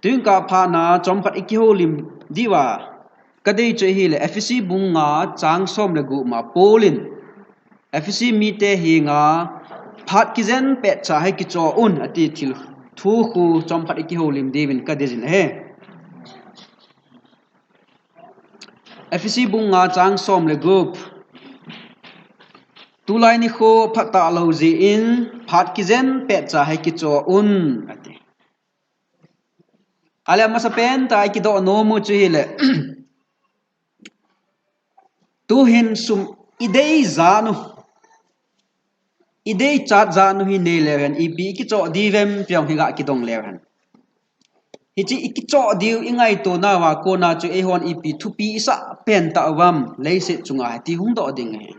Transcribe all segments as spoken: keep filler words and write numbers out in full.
Tuin ka phatna chomkhat i kihoulim diuva ka dei chu ahile Ephesi bung nga chang som le gup ma Paul in Ephesi mite henga phat kijen pet cha hi kichoh un ati thil thu khu chomkhat i kihoulim diuvin ka dei jin ahi. Ephesi bung nga chang som le gup. Tulai nikho phatah lou jeh in phat kijen pet cha hi kichoh un ati. Ale amasa pen tah a i kidoh nom u chu ahile. Tuhin sum i dei jat u, i deichat jat u hi nei leu hen, ipi i kichoh diu vem ti jong hi ga kidong leu hen. Hiche i kichoh diu i ngaito nauva kona chu eihon ipi thupi i sah pen tauvam, leiset chunga hi ti hung doh ding ahi.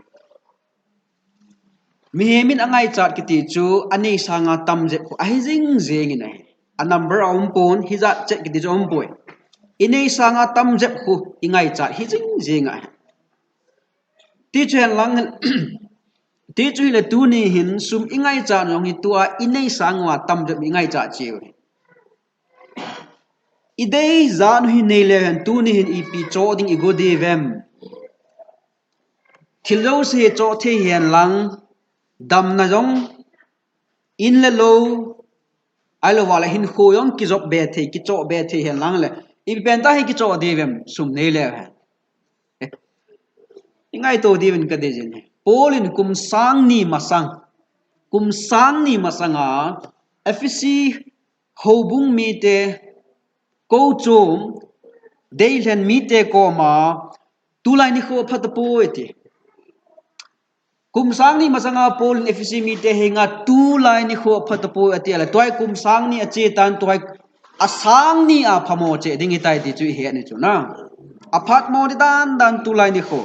Mihem in angaichat kiti chu anei sanga tamjep khu ahi jing jing in ahi. A number a um pon, hijat chet kiti chu um poi. I nei sanga tamjep khu i ngaichat hi jing jing ahi. Ti chu hen lang, ti chu hile tuni hin sum i ngaichat jong hi tua i nei sang uva tamjep i ngaichat cheh u hi. I dei jat u hi nei leu hen tuni hin ipi choh ding i go diu vem. Thil jouse hi choh thei hen lang, damna jong, in le lou, ahilou le hinkho jong kijop be thei, kichoh be thei hen lang le, ipi pen tah hi kichoh diu vem sum nei leu hen. I ngaito diuvin ka dei jin ahi. Paul in kum sang ni masang, kum sang ni masanga Ephesi houbung mite, kochom, deilhen mite koma, tulai nikho phatapoi ati. Kum sang ni masanga Paul in Ephesi mite henga tulai nikho phatapoi ati ale, tuai kum sang ni ache tan, tuai asang ni a phamo cheh ding hitai ti chu i het ni chu na. Aphatmo di dan dan tulai nikho.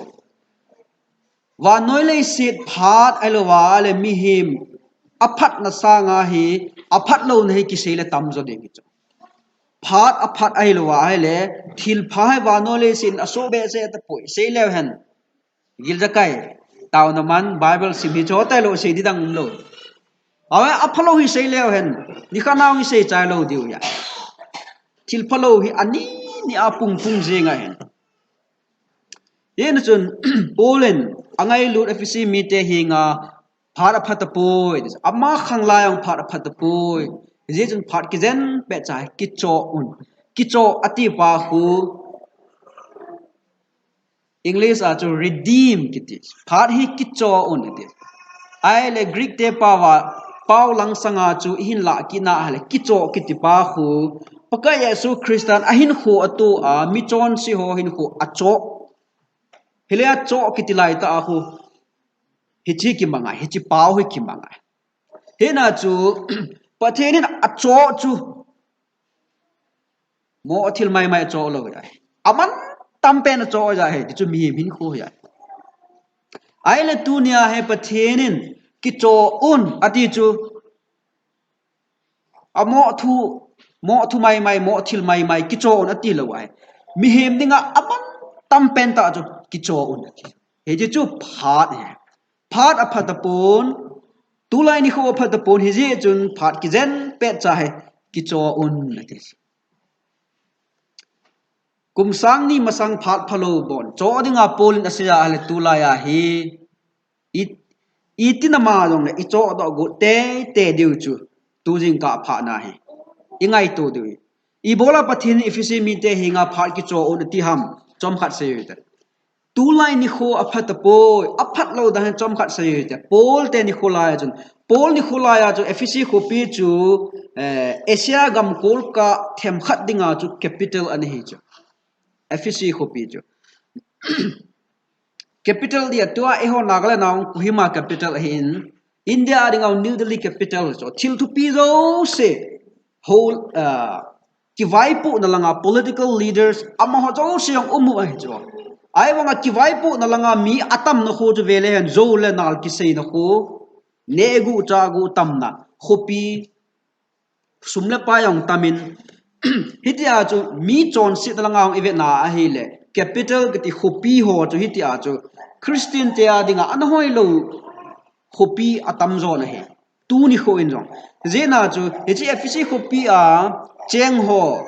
Vannoi leiset phat ahilou le mihem aphatna sanga hi, aphatlouna hi kisei le tamjo ding hi chu. Phat aphat ahilou le, thilpha hi vannoi leiset in asoh behseh tapoi, sei leu hen. Giljakai, taona man, Bible sim hi chu tailou sei di dang umlou. Awe, aphalou hi sei leu hen, nikhat nau hi sei chai lou diu ahi. Thilphalou hi ani ni a pung pung jing ahin. Hijeh chun, Paul in angailut Ephesi mite henga phat aphatapoi. Ama khang lai jong phat aphatapoi. Hijeh chun phat kijen pet cha hi kichoh un. Kichoh ati pa khu English a chu redeem kiti. Phat hi kichoh un ati. Ahile Greek te pao a, pao langsanga chu ihin lah kit na ahile kichoh kiti pa khu Pakai Jesu Christan ahinkho atoh a, michonse ho hinkho achoh. Hile achoh kiti lai tah a khu hiche kimang ahi, hiche pao hi kimang ahi. Hijeh chun Pathen in achoh chu moh thil maimai achoh lou ahi. Aman tam pen achoh ahi, ti chu mihem hinkho ahi. Ahile tunia hi Pathen in kichoh un ati chu amoh thu, moh thu maimai, moh thil maimai kichoh un ati lou ahi. Mihem dinga aman tam pen tah chu kichoh un ati. Hiche chu phat ahi. Phat aphatapon, tulai nikho aphatapon, hijeh chun phat kijen pet cha hi kichoh un ati. Kum sang ni masang phat phalou bon choh dinga Paul in asei a ahile tulai a hi i, itin ama jongle ichoh doh got teitei diu chu tu jingkah phat na hi ingaito diu ahi. Ibola Pathen in Ephesi mite henga phat kichoh un ati ham, chomkhat seiyu hite. Tulai nikho aphatapoi, aphatlou dan hi chomkhat seiyu hite. Paul te nikho lai a chun, Paul nikho lai a chu Ephesi khopi chu, eh, Asia gam kolkah themkhat dinga chu capital ana hi chu. Ephesi khopi chu. Capital dia tua eiho Nagaland a Kohima capital ahin, India a dinga New Delhi capital chu. Thil thupi jouse, whole, ah, kivaipohna langa political leaders amaho jouse jong um u ahi chu. Ahivanga kivaipohna langa mi atamna kho chu vele hen, jou le nal kiseina kho, neh gu chah gu tamna khopi, sum le pai jong tamin, hitia chu mi chonsetna langa jong ivetna ahile, capital kiti khopi ho chu hitia chu Christian te a dinga ana hoilou khopi atamjo ahi. Tuni kho in jong. Hijeh a chu, hiche Ephesi khopi a cheng ho,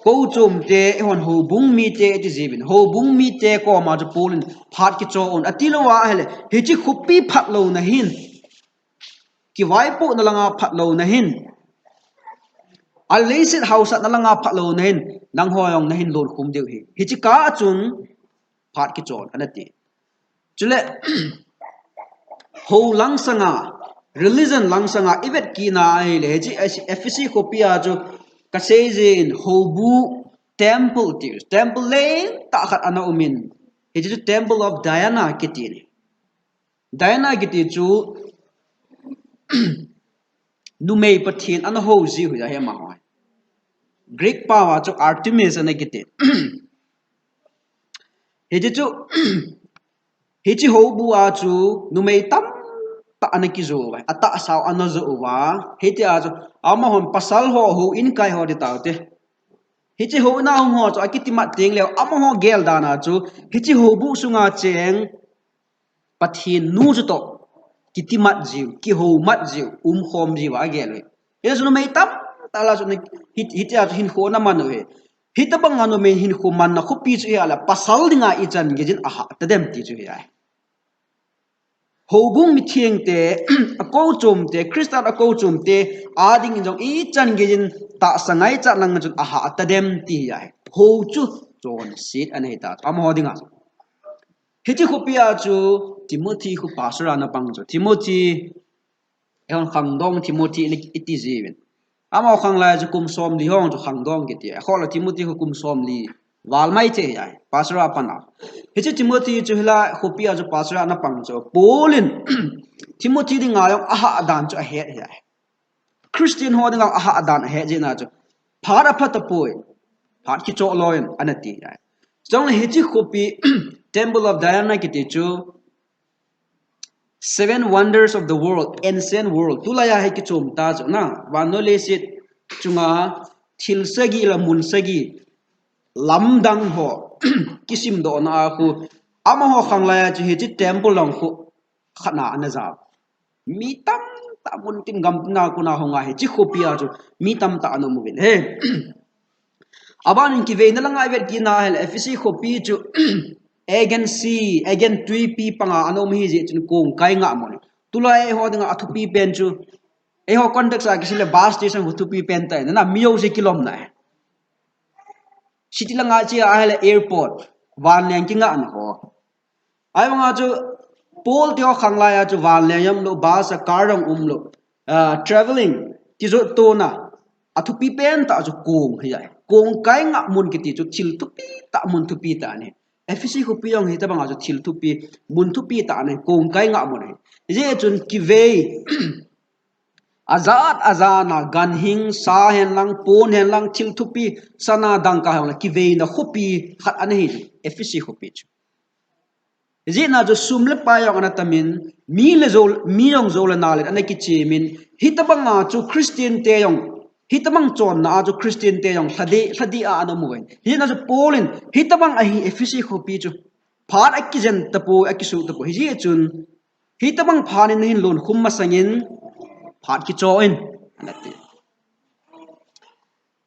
Kochom te, eihon houbung mite iti jiuvin. Houbung mite koma chu Paul in phat kicho un. Ati lou ahile, hiche khopi phatlouna hin, kivaipohna langa phatlouna hin, aleiset haosatna langa phatlouna hin, nangho jong nahin lonkhum diu ahi. Hiche kah a chun phat kicho un, ana ti. Chule, hou langsanga, religion langsanga, i vet kit na ahile, hiche Ephesus khopi a chu, kasei jin, houbu, temple ti, temple lentah khat ana umin, hiche chu Temple of Diana kiti ahi. Diana kiti chu, numei pathen ana hou ji u ahi amaho. Greek pao a chu Artemis ana kiti. Hiche chu, hiche houbu a chu numei tamtah ana kijoh uva, atahsa u ana joh uva. Hitia chu, amahon pasal ho, houin kai ho ti taute. Hiche houin a hung ho chu akitimat teng leu, amaho gel dan a chu, hiche houbu sunga cheng, Pathen nu chutoh, kitimat jiu, kihoumat jiu, umkhom jiu a agel u ahi. Hiche chu numei tamtah lah a chu, hi, hitia chu hinkho ana man u ahi. Hitobanga numei hinkho manna khopi chu ahile, pasal dinga ichan geijin ahah tadem ti chu ahi. Houbung mithengte, akochomte, Christan akochomte, adingin jong ichan geijin tahsa ngaichat langa chun ahah tadem ti ahi. Hou chu chonset ana hita, amaho dinga. Hiche khopi a chu Timothy khu pastor a ana pang chu. Timothy, eihon khangdong Timothy iti jiuvin. Amaho khanglai chu kum somli ho chu khangdong kiti. Akhoh le Timothy khu kum somli val mai thei ahi, pastor a pan a. Hiche Timothy chu hilai khopi a chu pastor a ana pang chu, Paul in Timothy dinga jong ahah dan chu ahet ahi. Christian ho dinga ahah dan ahet jeh a chu, phat apha tapoi, phat kicho lou in, ana ti ahi. Chule hiche khopi, Temple of Diana kiti chu, Seven Wonders of the World, Ancient World, tulai a hi kichom ta chu na, vannoi leiset chunga thil sagi le mun sagi, lamdang ho, kisimdohna a khu, amaho khanglai a chu hiche temple lang khu, khat na ana jao. Mi tamtah mun tin gam tin a kona hung a hiche khopi a chu, mi tamtah ana um uvin ahi. Abanin kiveina langa i vet kit na ahile, Ephesus khopi chu, Aegean Sea, Aegean tuipi panga ana um ahi jeh chun kongkai ngahmun. Tulai eiho dinga athupi pen chu, eiho context a kisei le bus station khu thupi pen tai, na mi jouse kilomna ahi. City langa che ahile airport, vanleng kingahna ho. Ahivanga chu, Paul teho khanglai a chu vanleng jong umlou, bus a car jong umlou, ah, travelling, kijot tona, athupi pen tah chu kong ahi jeh. Kongkai ngahmun kiti chu thil thupi tah, mun thupi tah ahi. Ephesus khopi jong hitobanga chu thil thupi, mun thupi tah ahi, kongkai ngahmun ahi. Hijeh chun kivei, ajat ajat na ganhing, sa hen lang, pon hen lang, thil thupi, sana dangka hen lang, kiveina khopi khat ana hi, Ephesus khopi chu. Hijeh a chu sum le pai jong ana tamin, mi le jo, mi jong jo le na le ana kichemin, hitobanga chu Christian te jong, hitobang chonna a chu Christian te jong lhadih, lhadih a ana um uvin. Hijeh a chu Paul in, hitobang ahi Ephesus khopi chu, phat akijen tapoi, akisuh tapoi. Hijeh chun, hitobang phat in nahin lonkhum masangin, phat kicho in, ana ti.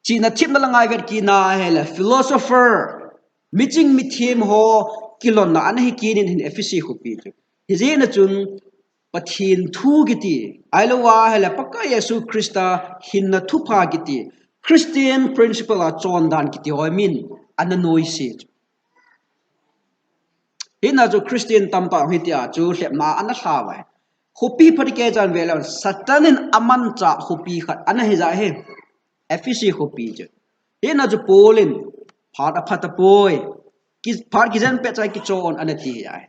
Chihna themna langa i vet kit na ahile, philosopher, miching mithem ho kilonna ana hi kit in ahi Ephesus khopi chu. Hijeh a chun Pathen thu kiti, ahilou ahile Pakai Jesu Christa hinna thupha kiti, Christian principle a chondan kiti ho hi min ana noise chu. Hijeh a chu Christian tamtah hitia chu lhepna ana lha uve. Khopi phat kichan ve leu, Satan in amanchah khopi khat ana hi jeh ahi. Ephesus khopi chu. Hijeh a chu Paul in phat apha tapoi. Ki, phat kijen pet chai kicho un ana ti ahi.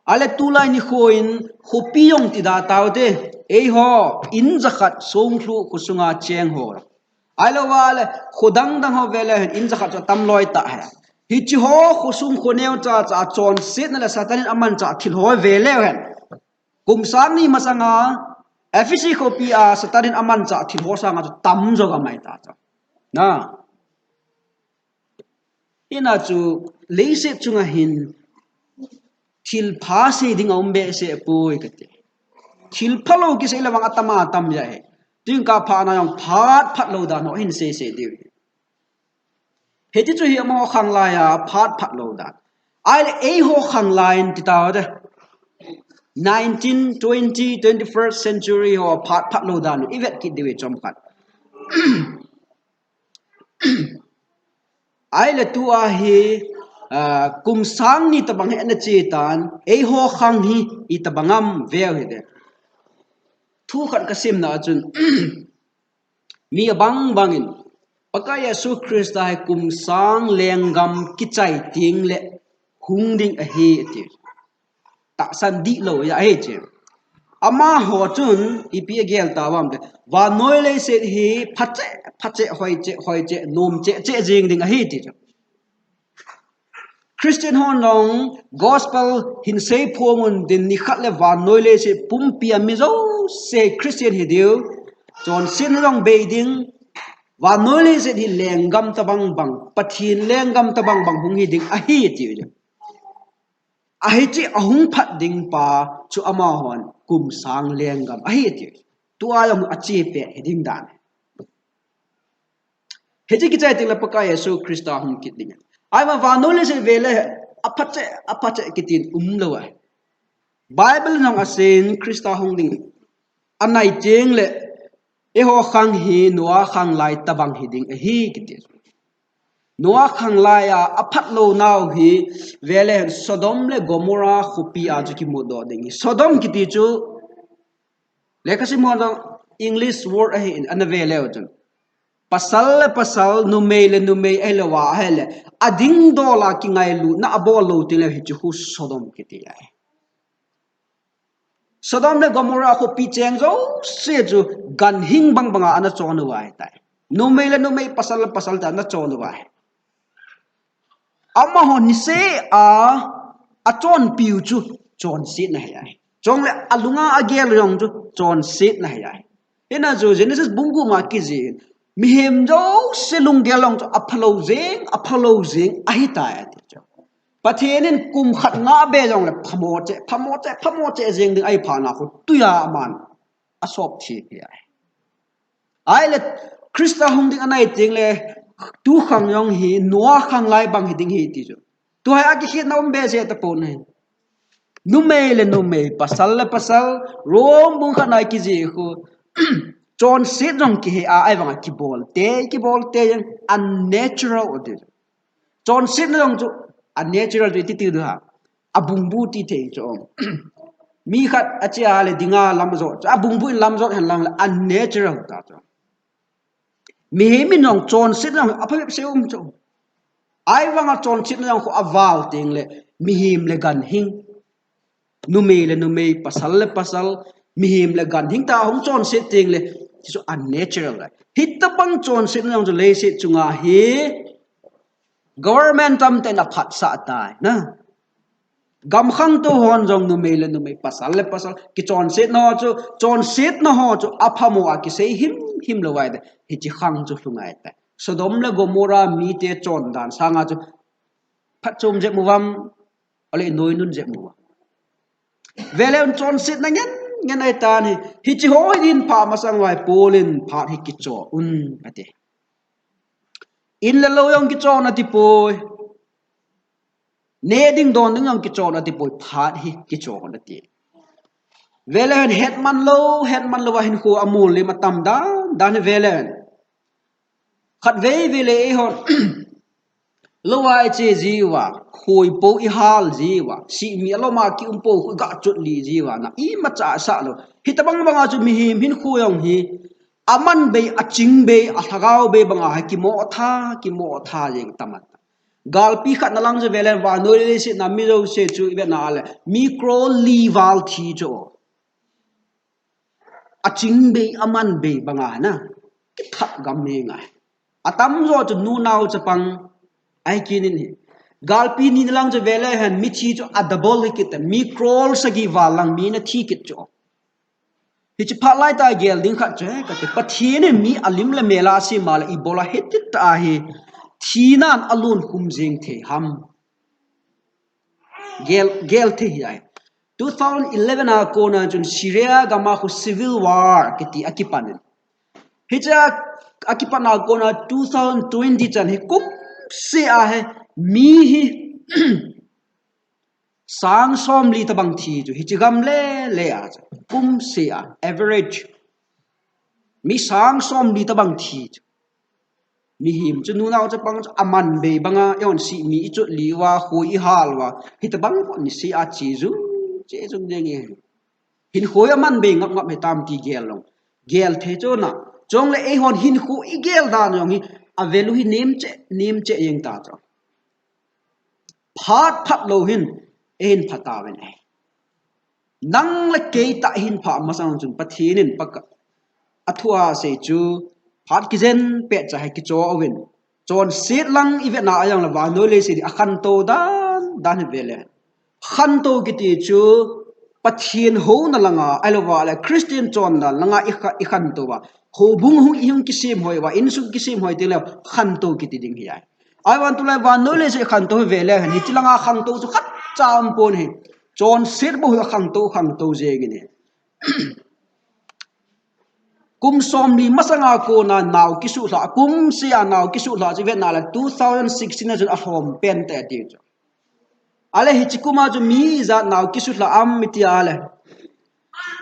Ahile tulai nikho in khopi jong ti da taute. Eiho, in jakhat Songthu khosunga cheng ho. Ahilou ahile, kho dang dang ho ve leu hen, in jakhat chu atam loi tah ahi. Hiche ho, khosung khoneo cha cha chonsetna le Satan in amanchah thil ho ve leu hen. Kum sang ni masanga, Ephesus khopi a Satan in amanchah thil ho sanga chu tamjo gamai ta chu. Na. Hijeh a chu leiset chunga hin thilpha sei ding aum behseh poi kati. Thilphalou kisei le vang atam atam jeh ahi. Tuin kapha na jong phat phatlou dan ho hin seisei diu ahi. Hiti chu hi amaho khang lai a phat phat lou dan. Ahile eiho khang lai in ti tau te. Nineteen, twenty, twenty-first century ho phat phat lou dan. I vet kit diu ve chomkhat. Ahile tua hi, ah, kum sang ni tabang hi ana che tan, eiho khang hi i tabang am veu hite. Thu khat ka simna a chun, mi abang bang in, Pakai Jesu Christa hi kum sang lenggam kichai teng le hung ding ahi ati. Tahsan dihlou ahi che. Amaho chun ipi agel tau ham te. Vannoi leiset hi phache, phache, hoiche, hoiche, nom che, che jing ding ahi ti chu. Christian hon jong gospel hin seiphong un tin nikhat le vannoi leiset pumpi a mi jouse Christian hi diu. Chonsetna jong bei ding. Vannoi leiset hi lenggam tabang bang, Pathen lenggam tabang bang hung hi ding ahi ti chu. Ahi chi ahung phat ding pa chu amahon kum sang lenggam ahi ti. Tua jong ache pet hi ding dan. Hichi kichai teng le Pakai Jesu Christa hung kit ding. Ahivang vannoi leiset vele aphache, aphache kitin umlou ahi. Bible jong aseiyin Christa hung ding. Anai teng le eiho khang hi Noah khang lai tabang hi ding ahi kiti. Noah khang lai a aphat lou nau hi vele Sodom le Gomorrah khopi a chu kimudoh ding. Sodom kiti chu lekhasim hon jong English word ahin ana vele u chun. Pasal le pasal, numei le numei ahilou a ahile, ading dol a kingailutna abol lou teng le hichu khu Sodom kiti ahi. Sodom le Gomorrah khopi cheng jouse chu ganhing bang banga ana chon u ahitai. Numei le numei, pasal le pasal te ana chon u ahi. Amaho niseh a achonpiu chu chonsetna ahi. Chule alunga agel jong chu chonsetna ahi. Hina chu Genesis bung gup ma kijih in, mihem jouse lunggel jong chu aphalou jeng, aphalou jeng ahitai ati chu. Pathen in kum khat ngah be jongle phamo che, phamo che, phamo che jeng ding ahi phat na khu tuiya aman asop thi ahi. Ahile Christa hung ding anai teng le tu khang jong hi Noah khang lai bang hi ding ahi ti chu. Tua hi akikhetna um behseh tapon ahi. Numei le numei, pasal le pasal, Rom bung khat na kijih khu chonset jong kihe a, ahivang a kibol te, kibol te jeng unnatural ati. Chonsetna jong chu unnatural chu iti ti diu ham. Abungbu ti thei chu. Mi khat ache a le dinga lam jot chu, abungbu in lam jot hen lang le unnatural ta chu. Mihem in jong chonsetna jong aphabep se um chu. Ahivang a chonsetna jong khu aval teng le mihem le ganhing. Numei le numei, pasal le pasal, mihem le ganhing ta hung chonset teng le, ti chu unnatural ahi. Hitabang chonsetna jong chu leiset chunga hi government tamtah in aphatsah tai na. Gam khangtou hon jong numei le numei, pasal le pasal, kichonsetna ho chu, chonsetna ho chu aphamo a kisei himhim lou ahi. Hichi khang chu lhung ahitai. Sodom le Gomorrah mite chondan sanga chu phatchom jep uvam, ahile noinun jep uvam. Vele un chonsetna ngen ngen ahitan hi. Hichi ho hi din pha masang uva hi Paul in phat hi kicho un ati. In le lou jong kicho un ati poi. Ne ding don ding jong kicho un ati poi, phat hi kicho un ati. Vele hen hetman lou, hetman lou a hinkho amol lim atam dan dan hi vele hen. Khatvei vele eihon lou a iche jiuva, khoi po ihal jiuva, simi alom a kium po khu gachot li jiuva na imacha asah lou. Hitabang banga chu mihem hinkho jong hi aman bei, aching bei, alhagao bei banga hi kimo tha, kimo tha jeng tamat. Galpi khat na lang chu vele vannoi leiset na mi jouse chu ivet na le mi crore li val thi chu. Aching bei, aman bei banga na kithat gam me ngai. Atamjo chu nunao chapang ahi kit in hi. Galpi ni na lang chu vele hen mithi chu a double hi kit ta, mi crore sagi val lang mi na thi kit chu. Hichi phat lai ta gel ding khat chu he kati, Pathen in mi alim le mel a asem a le ibola hitia hi thina in alon khum jeng thei ham. Gel, gel thei hi ahi. Two thousand eleven a kona chun Syria gam a khu civil war kiti akipan in. Hicha akipan a kona two thousand twenty chan hi kum Kumsea hi mi hi sang somli tabang thi chu, hiche gam lele a chu, kumsea average mi sang somli tabang thi chu. Mihem chu nunau chapang chu aman bei banga, eihon sih mi ichot li uva, khui ihal uva, hitabang pon nisea che ju, che jun ding ahi. Hinkho hi aman bei ngap ngap hitam ti gel lou. Gel thei chu na. Chule eihon hinkho igel dan jong hi, a value hi nem cheh, nem cheh jeng ta chu. Phat phat lou hin, eihin pha tauvin ahi. Nang le kei tah hin pha masang chun Pathen in paka, athua asei chu, phat kijen pet cha hi kicho uvin. Chonset lang ivet na a jong le vannoi leiset hi akhantou dan, dan hi vele. Khantou kiti chu Pathen houna langa, ahilouva le Christian chondan langa i kha-, ikhantou uva. Houbung hung, ihung kisem hoi uva, insung kisem hoi teng le khantou kiti ding hi ahi. Ahivang tulai vannoi leiset khantou hi vele hen, hiche langa khantou chu khatcha umpon ahi. Chonset bou hi khangtou, khangtou jeng in ahi. Kum somli masanga kona nao kisuhlha, kumsea nao kisuhlha chu ivet na le two thousand sixteen a chun alhom pen tah ati chu. Ahile hiche kuma chu mi ijat nao kisuhlha ham iti a le,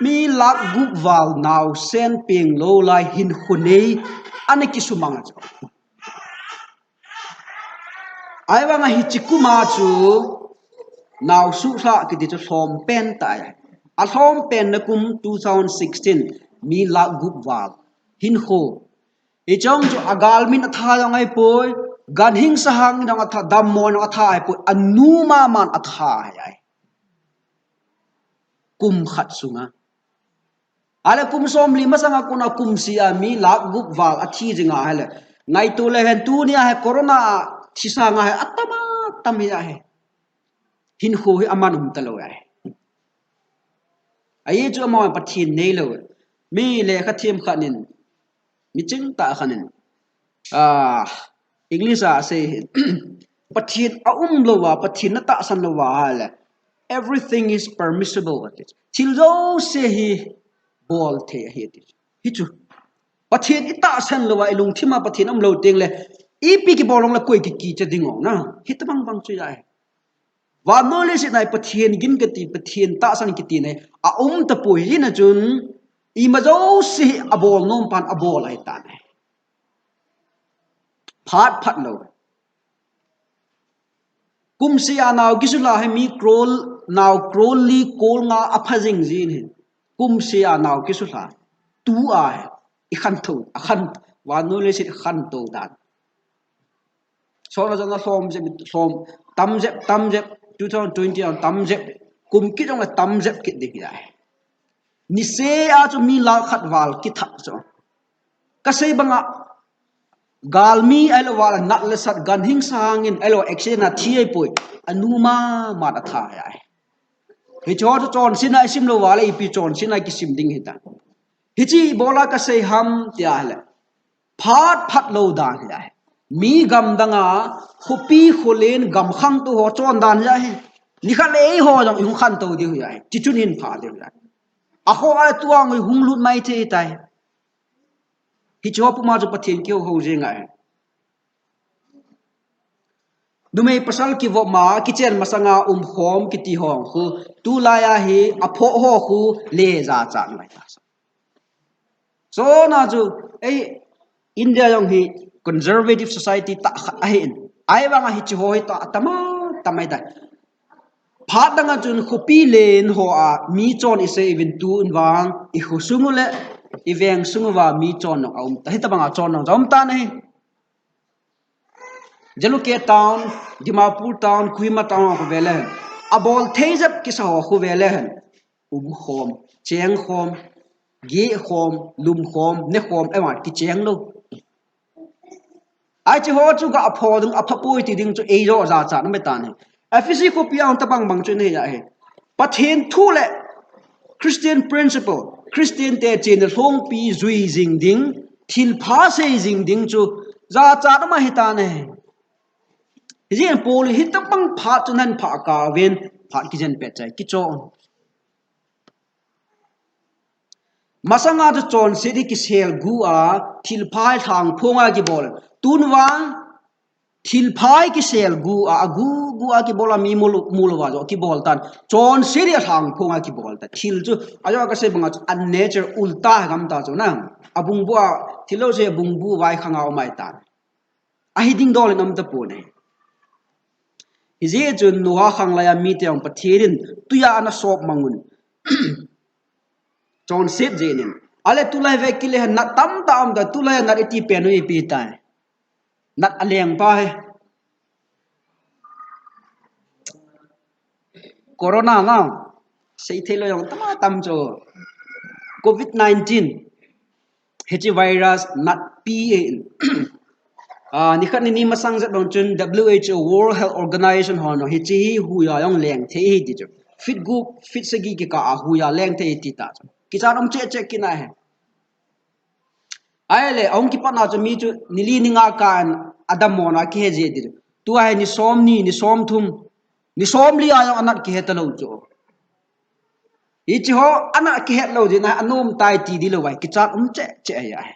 mi lakh gup val naosen peng lou lai hinkho nei ana kisumang a chu. Ahivanga hiche kuma chu nao suhlha kiti chu lhom pen tah ahi. Alhom penna kum two thousand sixteen, mi lakh gup val. Hinkho. Hiche jong chu agalmi in atha jong ahipoi, ganhing sahang in jong atha, dammo in jong atha ahipoi, anu maman atha ahi. Kum khat sunga. Ahile kum somli masanga kona kumsea mi lakh gup val athi jing a ahile, ngaito le hen, tunia hi corona a thi sanga hi atam atam hi ahi. Hinkho hi aman um talou ahi. Ajeh chu amaho Pathen neilou. Mi lekha them khat in, mi chingtah khat in, ah, English a asei hi, Pathen aum louva, Pathen natahsan louva ahile, everything is permissible ati. Thil jouse hi bol thei ahi ati. Hichu, Pathen itahsan louva, ilungthima Pathen aum lou teng le, ipi kibol jongle koi kikicha ding o na. Hitabang bang chu ahi. Vannoi leiset a hi Pathen gin kiti, Pathen tahsan kiti na hi aum tapoi, hijeh a chun ima jouse hi abol nom pan abol ahitan ahi. Phat phat lou. Kumsea nao kisuhlha hi mi crore, nao crore li, crore nga apha jing jin ahi. Kumsea nao kisuhlha. Tua hi ikhantou, akhan, vannoi leiset ikhantou dan. Sona jong alhom jep, lhom, tam jep, tam jep, two thousand twenty a tam jep, kum kit jong atam jep kit ding ahi. Nisea chu mi lakh khat val kitha chu. Kasei banga, galmi ahilouva le nat le sat, ganhing sahang in ahilou accident a thi ahipoi, anu maman atha ahi. Hicheho chu chonsetna isim louva le ipi chonsetna kisim ding hita. Hiche ibola kasei ham tia ahile, phat phat lou dan hi ahi. Mi gamdang a, khopi kholen gam khangtou ho chondan hi ahi. Nikhat le eiho jong ihung khantou diu hi ahi. Tichun hin pha diu hi ahi. Akhoh a tuang ihung lut mai thei tai. Hicheho puma chu Pathen kihou jing ahi. Numei pasal kivop ma, kichen masanga umkhom kiti ho khu, tulai a hi aphoh ho khu le jachat ngai ta. Sona chu, ei, India jong hi conservative society tah khat ahin. Ahivanga hicheho hi tah atam atam ahitai. Phat dang a chun khopi len ho a mi chon isei uvin, tun vang ikhosung u le iveng sung uva mi chon jong aum ta. Hitabanga chon jong aum tan ahi. Jalukie town, Dimapur town, Kohima town khu vele hen, abol thei jep kisa ho khu vele hen, umkhom, chengkhom, gehkhom, lumkhom, nekhom, eima kicheng lou. Hicheho chu ga aphoh ding, aphapoi ti ding chu eiho jachat aum tan ahi. Ephesi khopi a hung tabang bang chu ahi ahi. Pathen thu le Christian principle, Christian te chena lhongpi jui jing ding, thilpha sei jing ding chu jachat aum ahitan ahi. Hijeh in Paul in hitabang phat chu nahin phah kah uvin, phat kijen pet chai, kicho. Masanga chu chonset hi kisel gu a, thilpha hi lhangphong a kibol. Tun vang, Thil phai kisel gu a, a gu gu a kibol a mi mu lou, mu lou a jo kibol tan. Chonset a lhang phong a kibol tan. Thil chu, a jo ka sei banga chu a nature ulta gam ta chu na. A bung bu a, thil lo se bung bu vai khang a um ai tan. A hi ding dol in um ta pon e. Hi je chun Noah khang lai a mi te ong Pathen in tuya ana sop mangun. Chonset je nin. Ale tulai ve kile nat tam tam da tulai nat iti pen u ipi tai. Nat a leng pa he. Corona na. Sei thei lo jong tam a tam chu. Covid nineteen. Hiche virus nat pi e in. Ah, ni khat ni ni masang jep dong chun W H O, World Health Organization hon hiche hi huya jong leng thei hi ti chu. Fit gup, fit sagi kikah a huya leng thei ti ta chu. Kichat um cheh cheh kina he. Ahile, ahung kipat na chu mi chu ni li ni nga kah in adam mo na kihe je ti chu. Tua hi ni som ni, ni som thum, ni som li a jong anat kihe ta lou chu. Hiche ho anat kihe lou jeh na anom tai ti di lou vai, kichat um cheh cheh ahi.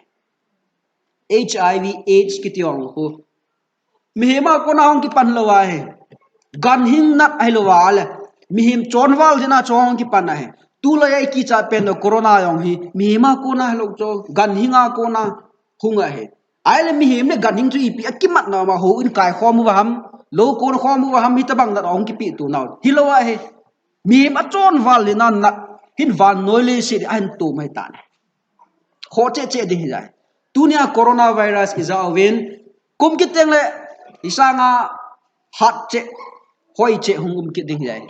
H I V, AIDS kiti ong khu. Mihem a kona hung kipan lou ahi. Ganhing nat ahi lou a le. Mihem chonval jeh na chu hung kipan ahi. Tulai a i kichat pen u corona jong hi. Mihem a kona ahi lou chu. Ganhing a kona hung ahi. Ahile mihem le ganhing chu ipi a kimat na ma houin kai khom uva ham. Lou kon khom uva ham hitabang nat hung kipe tu nau. Hi lou ahi. Mihem a chonval le na nat hin vannoi leiset a hin tum ahi tan. Khoh cheh cheh ding hi jai. Tunia coronavirus i ja uvin, kum kit teng le, i sanga hat cheh, hoi cheh hung um kit ding hi jai.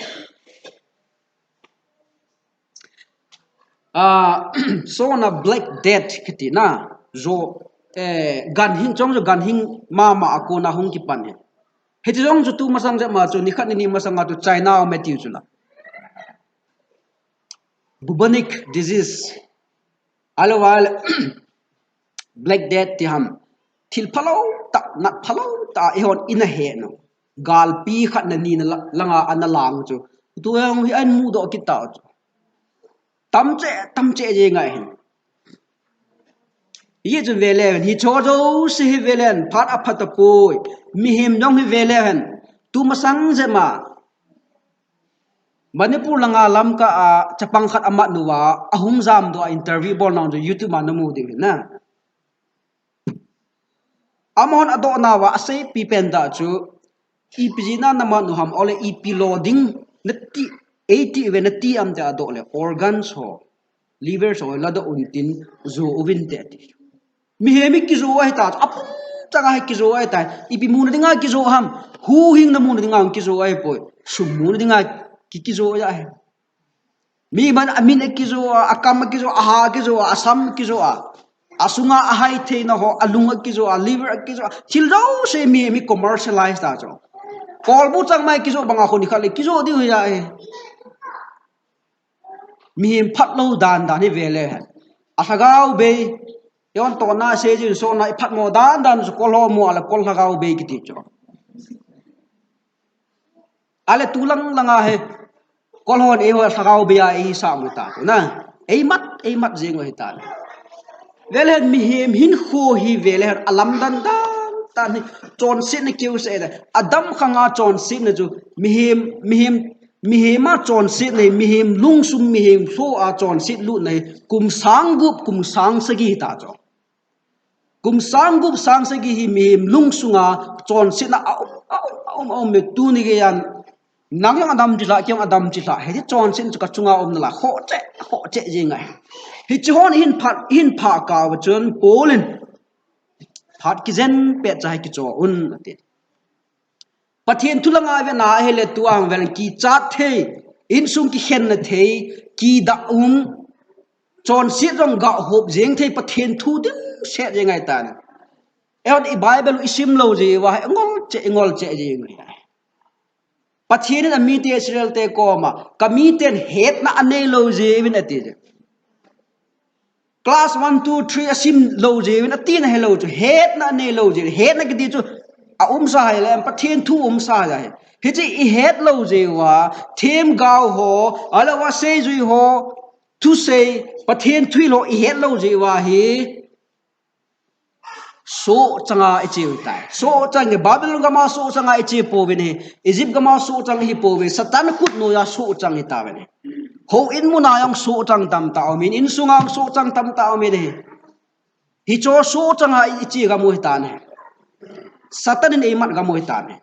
Ah, so na Black Death kiti na, jo, eh, ganhing chong jo ganhing mama a kona hung kipan hi. Hiti jong chu tu masang jep ma chu ni khat ni ni masang a chu China a um e tiu chu la. Bubonic disease. Ahilou a le, Black Death ti ham. Thil phalou tah, nat phalou tah, eihon ina he no. Galpi khat na ni na la-, langa ana lang chu. Tu hong hi an mudoh kit tau chu. Tam cheh, tam cheh je ngai hin. Hi chu vele, hi cho jo si hi velen, phat a phat a poi. Mihem jong hi vele hen. Tu masang jep ma. Manipur langa Lamka a chapang khat amat nuva, ahung jam doh a interview bol nau chu YouTube a namu diu hin na. Amahon adoh nauva, asei pi pen da chu, ipi jeh na namat nu ham, ole ipi lo ding, nati, eiti ve nati am te adoh le, organs ho, liver ho, ladoh un tin, jo uvin te ati. Mihem hi kijo ahi ta, apum chang ahi kijo ahi ta. Ipi muna dinga kijo ham. Huhhingna muna dinga kijo ahi poi. Sum muna dinga ki, kijo ahi. Mi man amin akijo a, akam akijo a, aha akijo a, asam akijo a. Asunga ahai theina ho, alung akijo a, liver akijo a. Thil jouse mihem hi commercialize ta chu. Kolbu chang mai kijo banga khoni khat le kijo diu hi ahi. Mihem phatlou dan dan hi vele hen. A lhagao bei. Eihon tona sei jin sona i phatmo dan dan chu kol ho mo a le kol lhagao bei kiti chu. A le tu lang langa hi. Kol hon eiho lhagao bei a eihisah mo ta chu na. Eimat, eimat jeng u hi ta le. Vele hen mihem hinkho hi vele hen alam dan dan dan hi chonsetna keu se da. Adam khanga chonsetna chu mihem, mihem, mihem a chonsetna hi, mihem lungsung, mihem lho a chonset lutna hi, kum sang gup, kum sang sagi hi ta chu. Kum sang gup sang sagi hi mihem lungsunga chonsetna a um, a um, a um, a um, me tuni geiyan. Nang jong adam chilha, kei jong adam chilha. Hiti chonsetna chu kachunga umna la, khoh cheh, khoh cheh jeng ahi. Hiche hon hin phat, hin phat kah uva chun Paul in phat kijen pet cha hi kicho un ati. Pathen thu langa vena ahile tua hung vel kichat thei, insung kikhenna thei, kidah um, chonset jong gah hop jeng thei Pathen thu dimset jeng ahi tan. Eihon i Bible i sim lou jeh uva, ngol cheh, ngol cheh jeng ahi. Pathen in amite Israel te koma, kamiten hetna anei lou jeh uvin ati je. Class one, two, three asim lou jeh uvin, atina helou chu, hetna anei lou jeh, hetna kiti chu, a umsa hai le, Pathen thu umsa hai. Hiche i het lou jeh uva, themgao ho, ahilou a seijui ho, thusei, Pathen thu lo i het lou jeh uva hi, Sohchanga iche u tai. Sohchang hi Babylon gama sohchanga iche pouvin ahi. Egypt gama sohchang hi pouvin. Satan khut noiya sohchang hi tauvin ahi. Houin muna jong sohchang tamtah aumin. Insunga jong sohchang tamtah aumin ahi. Hiche sohchanga iche gam u hitan ahi. Satan in eimat gam u hitan ahi.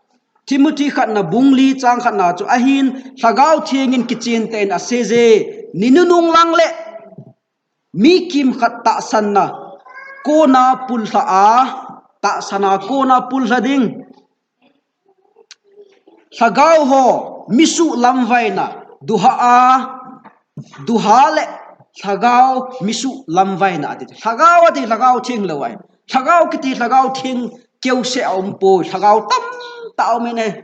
Timothy khatna bung li chang khatna chu ahin Lhagao Theng in kichen tah in aseiye. Ni nunung lang le mi kimkhat tahsanna kona pullha a, tahsanna kona pullha ding. Lhagao ho misuh lamvaina duha a, duha le Lhagao misuh lamvaina ati. Lhagao ati Lhagao Theng lou ahi. Lhagao kiti Lhagao Theng keuseh a um poi. Lhagao tamtah um in ahi.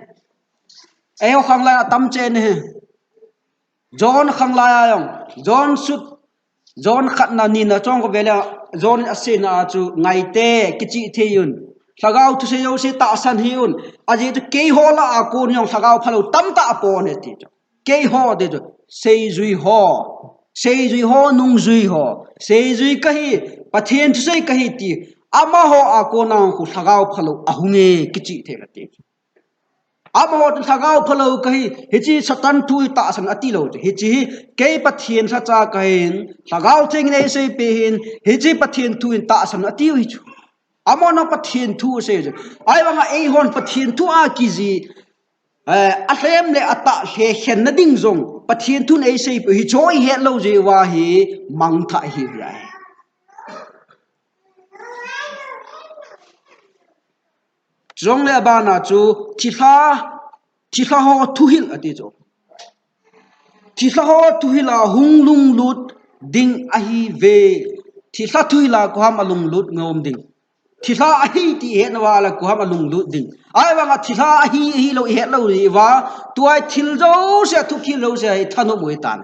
Eiho khanglai a tam chen ahi. John khanglai a jong. John sut. John khatna nina chong ko vele. John in aseina a chu ngaite kichih thei un. Lhagao thusei jouse tahsan hih un. Ajeh chu keiho lah a kon jong Lhagao phalou tamtah apon e ti chu. Keiho ti chu. Seijui ho. Seijui ho, nungjui ho. Seijui kahi, Pathen thusei kahi ti. Amaho a kona khu Lhagao phalou ahung e kichih thei la ti chu. Amaho chu Lhagao phalou kahi, hiche Satan thu hi tahsan ati lou chu. Hiche hi kei Pathen lhacha kahin, Lhagao Theng in eiseipeh hin, hiche Pathen thu in tahsan ati u hi chu. Amaho na Pathen thu asei chu. Ahivanga eihon Pathen thu a kiji, eh, alhem le atah lhekhenna ding jong Pathen thu in eiseipeh u hi chu ihet lou jeh uva hi mangthah ihiu ahi. Chujongle abana chu thilha, thilha ho thuhil ati chu. Thilha ho thuhil a hung lunglut ding ahiuve. Thilha thuhil a koi ham alunglut ngom ding. Thilha ahi ti ihet nauva le koi ham alunglut ding. Ahivanga thilha ahi, ahilou ihet lou diuva. Tua hi thil jouse, thuhil jouse hi thanom u hitan.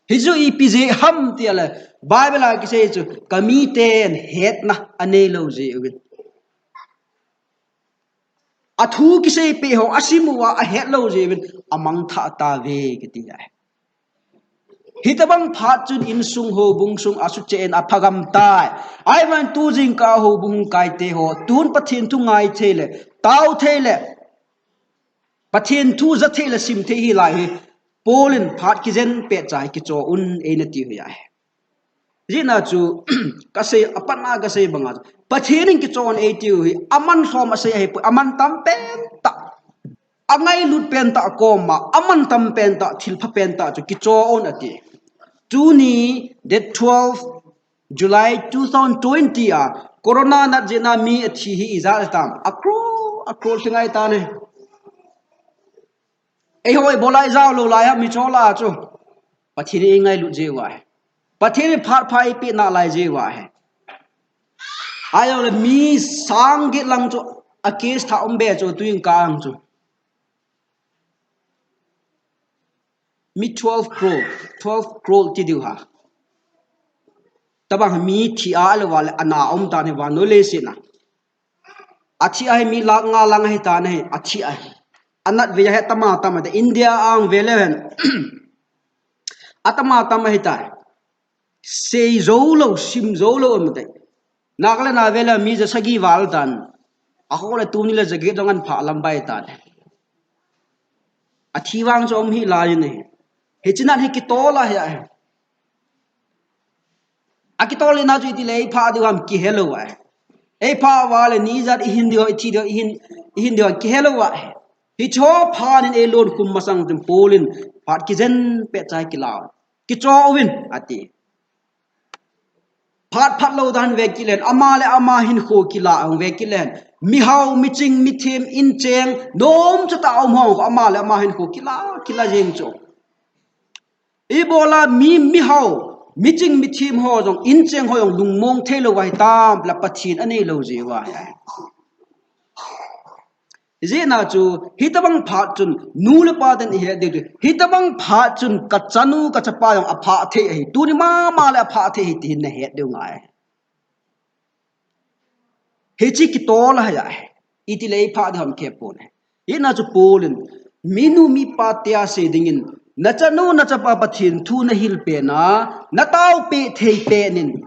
Hichu ipi jeh ham tile, Bible a kisei chu, kamiten hetna anei lou jeh uvin. Athu kiseipeh ho, asim uva ahet lou jeh uvin, amangthah tauve kiti ahi. Hitobang phat chun insung houbung sung asuhcheh in aphagam tai. Ahivangin tu jingkah houbung kaite ho, tun Pathen thu ngai thei le, tao thei le, Pathen thu ja thei le sim thei hi lai hi, Paul in phat kijen pet cha hi kicho un eina ti u ahi. Hijeh a chu, kasei, apatna kasei banga chu, Pathen in kicho un eiti u hi, aman lhom asei ahipoi, aman tam pen tah. Angailut pen tah akoma, aman tam pen tah, thilpha pen tah chu kicho un ati. Tuni, date twelve, July two thousand twenty a, corona nat jeh a mi athi hi ijat hitam. A crore, a crore lhingai tan ahi. Eiho ibola ijao lou lai ham hiche lah a chu. Pathen in eingailut jeh uva ahi. Pathen in phat pha eipeh nalai jeh uva ahi. Ahijongle mi sang get lang chu a case thah um be chu tu jingkah a chu. Mi twelve crore, twelve crore ti diu ham. Tobang mi thi a lou va le ana um tan ahi vannoi leiset a. Athi ahi mi lakh nga lang ahi tan ahi, athi ahi. Anat vei ahi atama tam ahi, India a ve le hen. Atama tam ahi tai. Sei jou lou, sim jou lou um tai. Nagaland a ve le mi ja sagi val tan. Aho le tuni le ja get jong an pha lam bai tan. Athi vang chu um hi lai in ahi. Hiche nat hi kitol ahi ahi. Akitol in a chu iti le eipha diu ham kihe lou ahi. Eipha uva le ni ijat ihin diu, ithi diu, ihin, ihin diu kihe lou ahi. Hiche phat in eilon khum masang chun Paul in phat kijen pet cha hi kila un. Kicho uvin ati. Phat phat lou dan ve kit len, ama le ama hinkho kila ang ve kit len. Mihao, miching, mithem, incheng, nom chata um ho, ama le ama hinkho kila, kila jeng chu. Ibola mi, mihao, miching, mithem ho jong, incheng ho jong, lungmong thei lou ahi tam, la Pathen anei lou jeh uva ahi. Hijeh a chu, hitobang phat chun, nu le pa ten ihet diu chu, hitobang phat chun, kachanu, kachapa jong aphah thei ahi, tuni mama le aphah thei ahi, tin nahet diu ngai. Hiche kitol ahi ahi, iti le eipha diu ham kihe pon ahi. Hijeh a chu Paul in, minu mipa tia sei dingin, nachanu, nachapa Pathen thu nahil pen a, nataopeh thei pen in,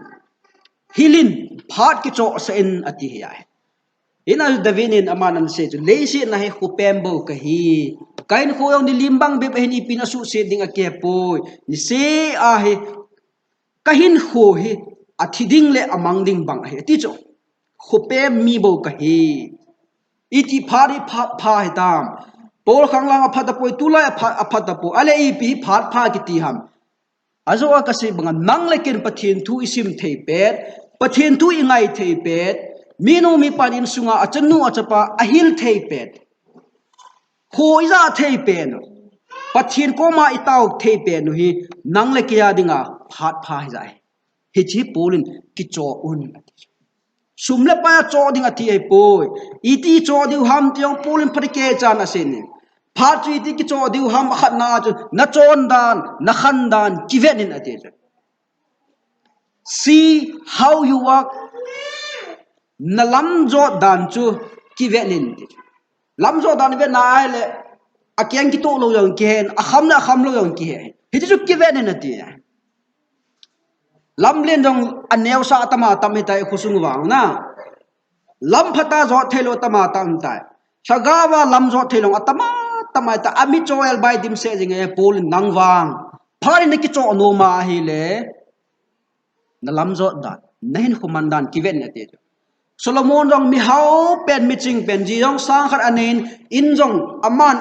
hilin, phat kichohsah in ati ahi. Hijeh a chu David in aman asei chu, leiset a hi khopem bou kahi. Kahinkho jong nilim bang bep ahin, ipi nasuhset ding akihepoi. Niseh a hi kahinkho hi athi ding le amang ding bang ahi, ati chu. Khopem mi bou kahi. Iti phat hi pha, pha hitam. Paul khanglang apha tapoi, tulai apha, apha tapoi. Ahile ipi hi phat pha kiti ham. Ajeh a kasei banga nang le ken Pathen thu isim thei pet, Pathen thu ingai thei pet, minu mipan insunga achanu achapa ahil thei pet, kho ija thei pet u, Pathen koma itao thei pet u hi nang le kei a dinga phat pha hija ahi. Hiche Paul in kichoh un. Sum le pai a choh ding ati ahipoi. Iti choh diu ham ti jong Paul in phat kichan asei in. Phat chu iti kichoh diu ham, akhatna chu nachon dan, nakhan dan kivet in ati chu. See how you walk. Nalam jot dan chu kivet in ti. Lam jot dan vetna ahile akeng kitoh lou jong kihe, akham le akham lou jong kihe. Hichu kivet in ati. Lamlen jong aneosah atama tam hitai khosung vang na. Lam phatah a jot theilou atama tam tai. Lhagao a lam jot theilou atama tam hitai. Ami choel bai dimset jing e Paul in nang vang. Phat in nakichoh nom ahile. Nalam jot dan, nahinkho man dan kivet in ati chu. Solomon jong mihao pen, miching pen, ji jong sang khat anei in, in jong aman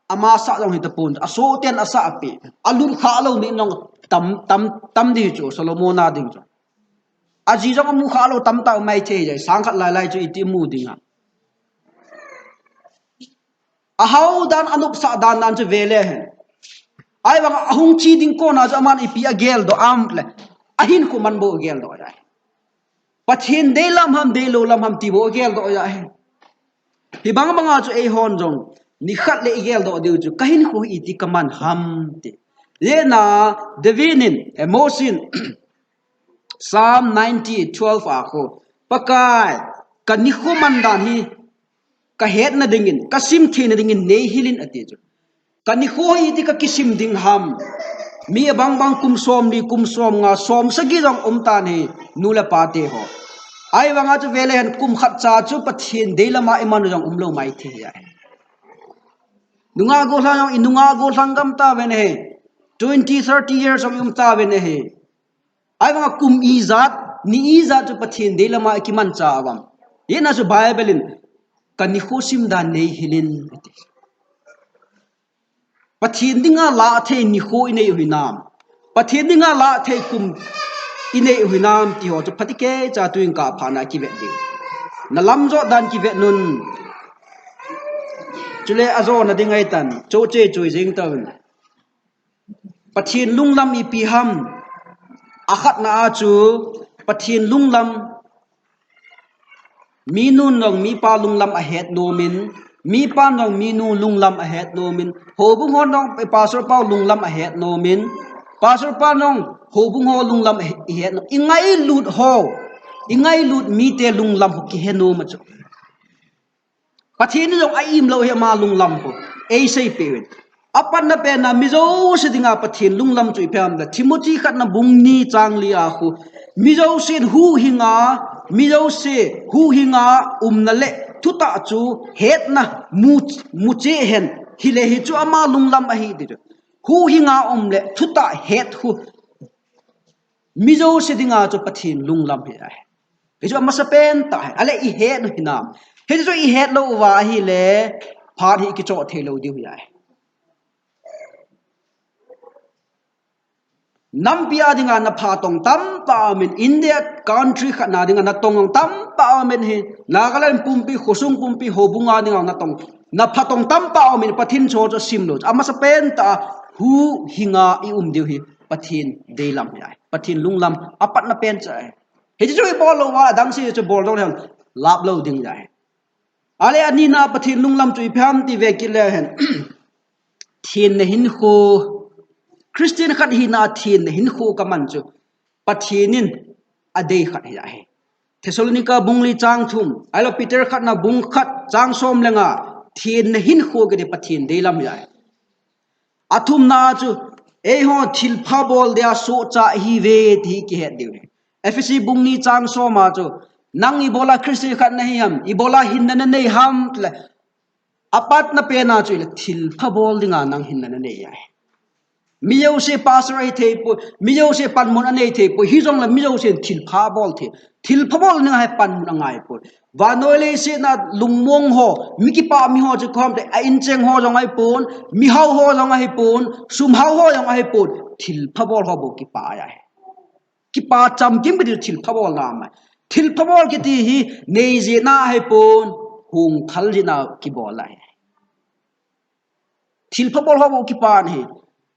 ama sah jong hitapon, asohten asah ape, alut khah lou ni jong tam, tam, tam ding chu, Solomon a ding chu. Aji jong amu khah lou tamtah um mai thei jeh, sang khat lai lai chu iti mu ding ham. Ahao dan, anopsah dan dan chu vele hen. Ahivang ahung che ding kona chu aman ipi ageldoh ham le, ahinkho man bou ageldoh ahi. Pathen deilam ham, deilou lam ham ti bou ageldoh ahi. Hibang banga chu eihon jong nikhat le igeldoh diu chu kahinkho hi iti kaman ham ti. Hijeh a David in, eh, Moses in, Psalm ninety twelve a khu, Pakai, kanikho man dan hi kahetna dingin, kasim theina dingin neihil in ati chu. Kanikho hi iti kakisim ding ham. Mi abang bang kum somli, kum somnga, somsagi jong um tan ahi, nu le pa te ho. Ahivanga chu vele hen kum khat cha chu Pathen deilam a iman u jong umlou mai thei ahi. Nungah gollhang jong, inungah gollhang gam tauvin ahi. Twenty, thirty years jong um tauvin ahi. Ahivanga kum ijat, ni ijat chu Pathen deilam a ikimancha uvam. Hijeh a chu Bible in, kanikho sim dan neihil in, ati. Pathen dinga lah thei nikho inei u hinam. Pathen dinga lah thei kum inei u hinam ti ho chu phat kichan tuin kaphatna kivet diu. Nalam jot dan kivet un. Chule ajona ding ahitan, choche choi jing tauvin. Pathen lunglam ipi ham. Akhatna a chu Pathen lunglam, minun jong mipa lunglam ahet nomin, mipan jong minu lunglam ahet nomin, houbung hon jong pastor pa lunglam ahet nomin, pastor pan jong houbung ho lunglam ahet nom. Ingailut ho, ingailut mite lunglam ho kihe nom ahi chu. Pathen in jong a-imlou hi ama lunglam khu eisei peh uvin. Apatna pen a mi jouse dinga Pathen lunglam chu ipi ham le, Timothy khatna bung ni chang li a khu, mi jousen huhhinga, mi jouse huhhinga umna le thutah chu hetna mu, mucheh hen, hile hichu ama lunglam ahi ti chu. Huhhinga um le thutah het khu mi jouse dinga chu Pathen lunglam hi ahi. Hichu amasapen tah ahi. Ahile ihet u hinam. Hichu ihet lou uva ahile phat hi kichoh thei lou diu hi ahi. Nampi a dinga napha tong tamtah aumin, India country khat na dinga natong tamtah aumin hi, Nagaland pumpi, khosung pumpi, houbung a dinga natong, napha tong tamtah aumin, Pathen thu chu simlou. Amasapen tah a huhhinga i um diu hi Pathen deilam hi ahi. Pathen lunglam apatna pen chu ahi. Hichu ibol lou uva, adang se chu bol dong le laplou ding ahi. Ahile anina Pathen lunglam chu ipi ham ti ve kit le hen. Thenna hinkho. Christian khat hina a thenna hinkho kaman chu Pathen in adei khat hi ahi. Thessalonica bung li chang thum, ahilou Peter khatna bung khat chang som le nga, thenna hinkho kiti Pathen deilam hi ahi. Athumna chu, eiho thilpha bol dia sohcha ihiuve ti hi kihet diu ahi. Ephesi bung ni chang som a chu, nang ibola Christian khat nahi ham, ibola hinna nanei ham, le apatna pen a chu le thilpha bol dinga nang hinna nanei ahi. Mi jouse pastor ahi thei poi, mi jouse panmun anei thei poi, hijongle mi jousen thilpha bol thei. Thilpha bol dinga hi panmun angai poi. Vannoi leiset a lungmong ho, mi kipah mi ho chu khom te, a incheng ho jong ahipon, mihao ho jong ahipon, sumhao ho jong ahipon, thilpha bol ho bou kipah ahi. Kipa chamkim kiti thilpha bol na mai. Thilpha bol kiti hi nei jeh a ahipon, hung thal jeh a kibol ahi. Thilpha bol ho bou kipa ahi.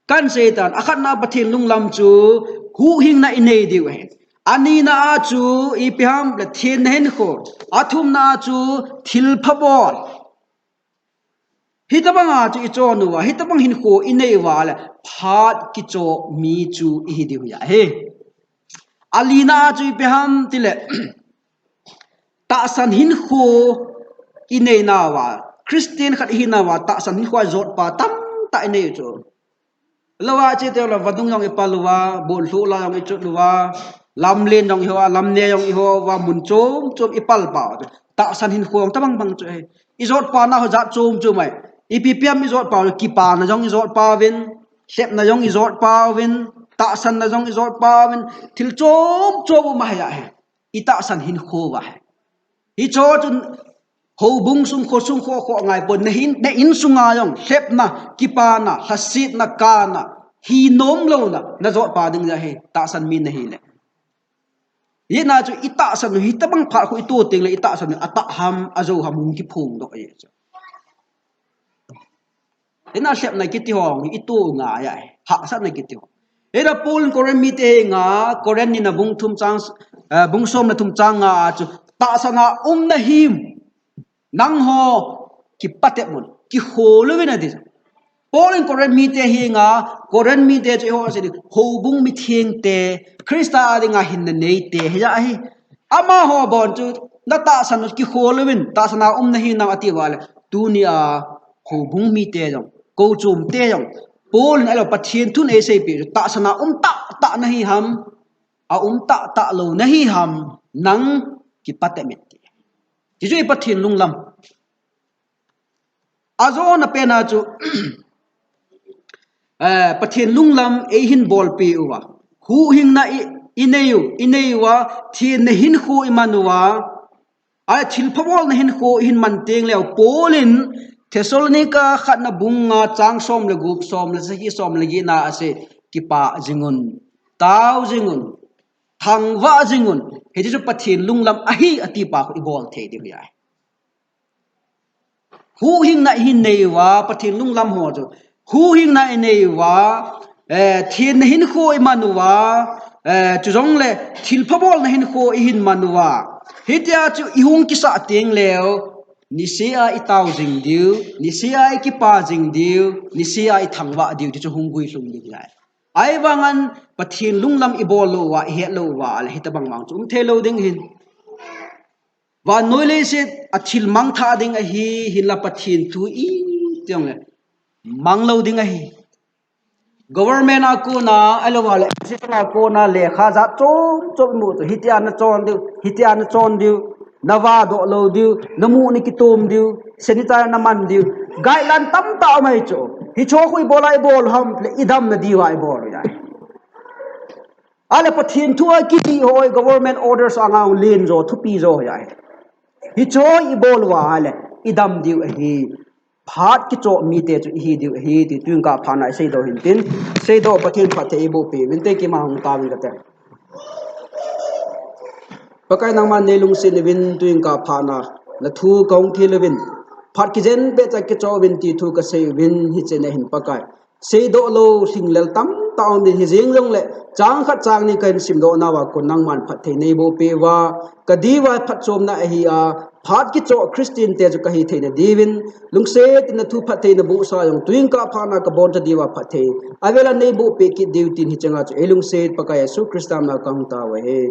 Kan seitan, akhatna Pathen lunglam chu huhhingna inei diu ahi. Anina a chu ipi ham le thenna hinkho. Athumna a chu thilpha bol. Hitabang a chu ichon uva, hitabang hinkho inei uva le phat kichoh mi chu ihi diu ahi. Alina a chu ipi ham tile, tahsan hinkho inei nauva, Christian khat ihi nauva, tahsan hinkho a jotpa tamtah inei chu. Lou a che te lou, vadung jong ipal uva, bol lhu la jong ichut uva, lamlen jong iho a, lamne jong iho uva, mun chom chom ipal pau chu. Tahsan hinkho jong tabang bang chu ahi. Ijotpa na ho jat chom chom ahi. Ipi pi ham ijotpa, kipana jong ijotpa uvin, lhepna jong ijotpa uvin, tahsanna jong ijotpa uvin, thil chom chom um ahi ahi. Itahsan hinkho uva ahi. Hicho chun houbung sung kho sung kho kho ngai pon, na hin, na insunga jong lhepna, kipana, lhasetna, kana, hi nom louna, na jotpa ding ahi, tahsan mi nahi le. Hijeh a chu itahsan u, hitabang phat khu ito teng le itahsan u, atah ham, ajo ham, hung kiphong doh ahi chu. Hijeh a lhepna kiti ho, ito ngai ahi, hahsatna kiti ho. Hijeh a Paul in Corinth mite henga, Corinth nina bung thum chang, eh, bung som le thum chang nga a chu, tahsan a um nahim, nangho kipatep un, kihol uvin ati. Paul in Corinth mite henga, Corinth mite chu eiho sei ding, houbung mithengte, Christa a dinga hinna neite, hijeh ahi. Amaho bon chu, na tahsan u kihol uvin, tahsan a um nahi nang ati uva le, tunia houbung mite jong, kochom te jong, Paul in ahilou Pathen thun eiseipeh chu, tahsan a um tah tah nahi ham, a um tah tah lou nahi ham, nang kipatep in ati. Hichu Pathen lunglam. Ajona pen a chu, eh, Pathen lunglam eihin bolpeh uva, huhhingna i, inei u, inei uva, thenna hinkho iman uva, a thilpha bolna hinkho ihin man teng leu, Paul in Thessalonica khatna bung nga chang som le gup, som le sagi, som le get na asei, kipah jing un, tao jing un, thangvah jing un, hichu Pathen lunglam ahi ati pa khu ibol thei diu ahi. Huhhingna ihin nei uva, Pathen lunglam ho chu. Huhhingna inei uva, eh, thenna hinkho iman uva, eh, chujongle thilpha bolna hinkho ihin man uva. Hitia chu ihung kisah teng leu, nisea itao jing diu, nisea ikipah jing diu, nisea ithangvah diu, ti chu hung guilhung ding ahi. Ahivangin Pathen lunglam ibol lou uva, ihet lou uva, le hitabang vang chu um thei lou ding ahin. Vannoi leiset a thil mangthah ding ahi, hinla Pathen thu iti jongle mang lou ding ahi. Government a kona, ahilou le, institution a kona, lekha jat chom chom imu chu, hitia nachon diu, hitia nachon diu, navadoh lou diu, namu nakitom diu, sanitize naman diu. Guideline tamtah um ahi chu. Hicho khu ibola ibol ham, le idamna diuva ibol u ahi. Ahile Pathen thu a kiti ho, government orders a ngah len jo, thupi jo ahi. Hicho ibol uva ahile, idam diu ahi. Phat kichoh mite chu ihi diu ahi, ti tuin kaphatna iseidoh hintin, seidoh Pathen phatthei eiboh peh uvin te, keima hung taovin kate. Pakai nangman neilungset uvin, tuin kaphatna, nathu kahung thil uvin, phat kijen pet cha kichoh uvin ti thu kasei uvin, hiche na hin Pakai. Seidoh lou, lhinglel tamtah um din hijeng jongle, chang khat chang ni kahin simdoh nauva kon nangman phatthei neiboh peh uva, kadiuva phatchomna ahi a, phat kichoh Christian te chu kahi theina diuvin, lungset in nathu phatthei nabohsa jong, tuin kaphatna kaboncha diuva phatthei, avel a neiboh peh kit diu tin hicheng a chu eilungset Pakai Jesu Christa min a kahung tao ahi.